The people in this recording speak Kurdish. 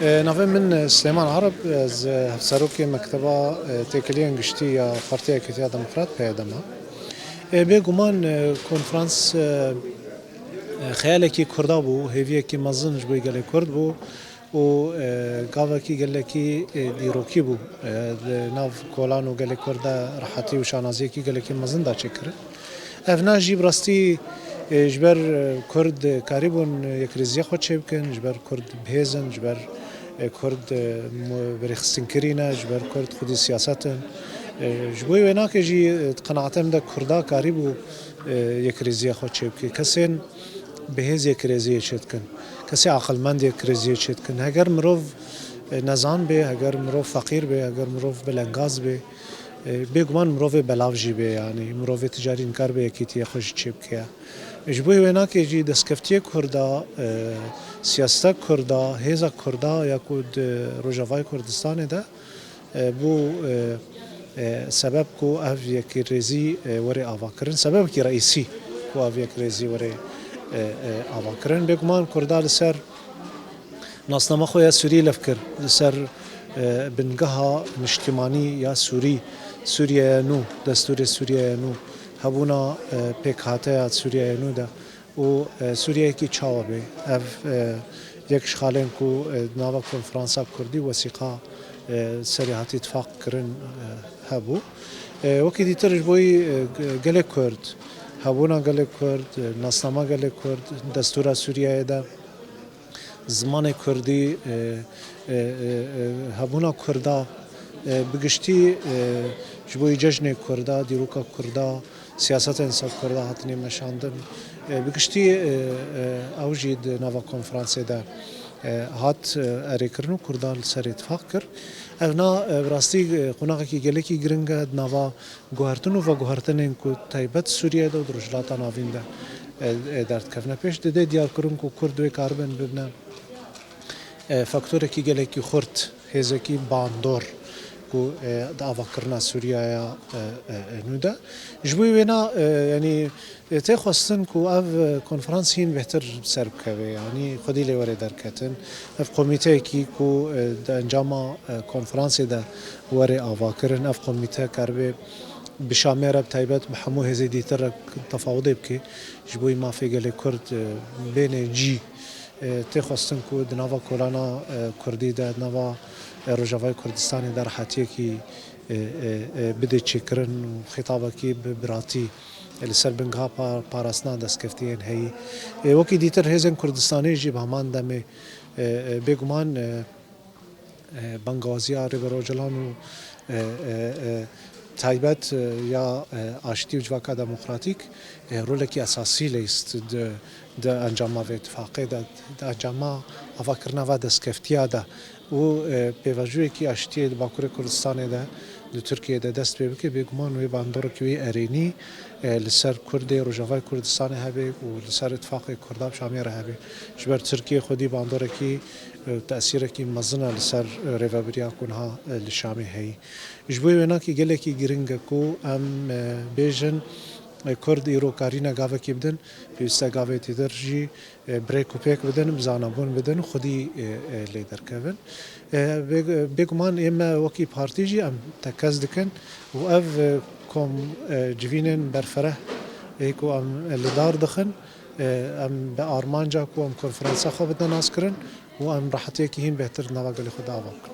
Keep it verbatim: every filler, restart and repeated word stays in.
E, navê min, e, Silêman Arab, ez, e, hevserokê Mekteba, e, Têkiliyên Giştî ya Partiya Yekîtiya Demokrat, P Y D, me. E, bêguman, e, konferans, e, e, xeyalekî Kurda bû, hêviyekî mezin ji bo gelê Kurd bû û, e, gavekî gelekî, e, dîrokî bû, e, di nav kolan û gelê Kurd de rehetî û şanaziyekî gelekî mezin da çêkirin. Ev na jî bi rastî, e, ji ber, e, Kurd karîbûn yekrêziya xwe çêbikin, ji ber Kurd bihêzin, ji ber, e, Kurd, e, mu-, bi rêxistinkirî ne, ji ber Kurd xwedî siyaset in. E, ji bo wê nake jî, e, di qenaetê min de Kurda karîbû, e, yekrêziya xwe çêbike. Kesên bihêz yekrêziyê çêdikin. Kesê aqilmend yekrêziyê çêdikin. Heger mirov, e, nezan bê, heger mirov feqîr bê, heger mirov belengaz bê, e, bêguman mirovê belav jî bê, yanî mirovê ticarî nikaribe yekîtiyê xwe jî çêbike. Ji bo wê nake jî destkeftiyê Kurda, e, siyaseta Kurda, hêza Kurda ya ku di Rojavayê Kurdistanê de, e, bû, e, e, sebeb ku ev yekrêzî, e, were avakirin, sebebekî reîsî ku ev yekrêzî were, e, e, avakirin. Bêguman Kurda li ser nasnama xwe ya Sûrî lev kir, li ser, e, bingeha niştimanî ya Sûrî, Sûriyeya nû, destûrê Sûriyeya nû, hebûna, e, pêkhateya Sûriyeya nû de û, e, Sûriyeyekî çawa bê. Ev, e, yek ji xalên ku, e, di nava konferansa Kurdî wesîqa, e, serê hatî tifaq kirin, e, hebû. E, wekî dîtir ji bo yî, e, ge-, gelê Kurd, hebûna gelê Kurd, e, nasnama gelê Kurd, destûra Sûriyeyê de, zimanê Kurdî, e, e, e, e, hebûna Kurda, e, bi giştî, e, ji bo yî cejnê Kurda, dîroka Kurda, siyasetên ser Kurda hatine meşandin. E, bi giştî, e, e, ew jî di nava konferansê de, e, hat, e, erêkirin û Kurdan li ser îtifaq kir. Ev na, e, bi rastî, e, qonaxekî gelekî giring e di nava guhertin û veguhertinên ku taybet Sûriye de û di Rojhilata Navîn de, e, e, derdikevine pêş. Dide diyarkirin ku Kurd wê karibin bibine, e, faktorekî gelekî xurt, hêzekî bandor ku, e, di avakirina Sûriyeya, e, e, e, nû de. Ji bo wêna, e, yanî, e, tê xwestin ku ev, e, konferans hîn bêhtir ser bikeve, yanî xwedî lê were derketin. Ev komîteyekî ku, e, di encama, e, konferansê de were avakirin, ev komîte karibe bi Şamê re bi taybet bi hemû hêzê dîtir re tefawudê bike, ji bo mafê gelê Kurd, e, bêne cî. E, tê xwestin ku di nava kolana, e, Kurdî de, di nava, e, Rojavayê Kurdistanê de rehetiyekî, e, e, e, bide çêkirin û xîtabekî bi biratî, e, li ser bingeha pa-, parastina destkeftiyên heyî. E, wekî dîtir hêzên Kurdistanê jî bi heman demê, e, e, bêguman, e, e, bangawaziya Rêber Ocalan û, e, e, e, taybet, e, ya, e, aştî û civaka demokratîk, e, rolekî esasî leyst di, di encama vê tifaqê de, di encama avakirina va destkeftiya de û, e, pêvajoyekî aştiyê di Bakurê Kurdistanê de, di Tirkiyeyê de dest pê bike, bêguman wê bandorek wê erênî, e, li ser Kurdê Rojavayê Kurdistanê hebe û li ser îtifaqê Kurda bi Şamê re hebe. Ji ber Tirkiye xwedî bandorekî, e, tesîrekî mezin e li ser, e, rêvebiriya ku niha, e, li Şamê heyî. Ji bo wênakî gelekî giring e ku em, e, bêjin, e, Kurd îro karîne gavekî bidin, pêwîst e gavê dîtir jî, e, bi rêk û pêk bidin, bi zanabûn bidin, xwedî, e, e, lê derkevin. E, bê-, bêguman ê me wekî partî jî em tekez dikin û ev, e, kom, e, civînên berfereh ê ku em, e, li dar dixin, e, em bi armanca ku em konferansa xwe bidin naskirin û em rehetiyekî hîn bêhtir di nava gelê xwe de ava bikin.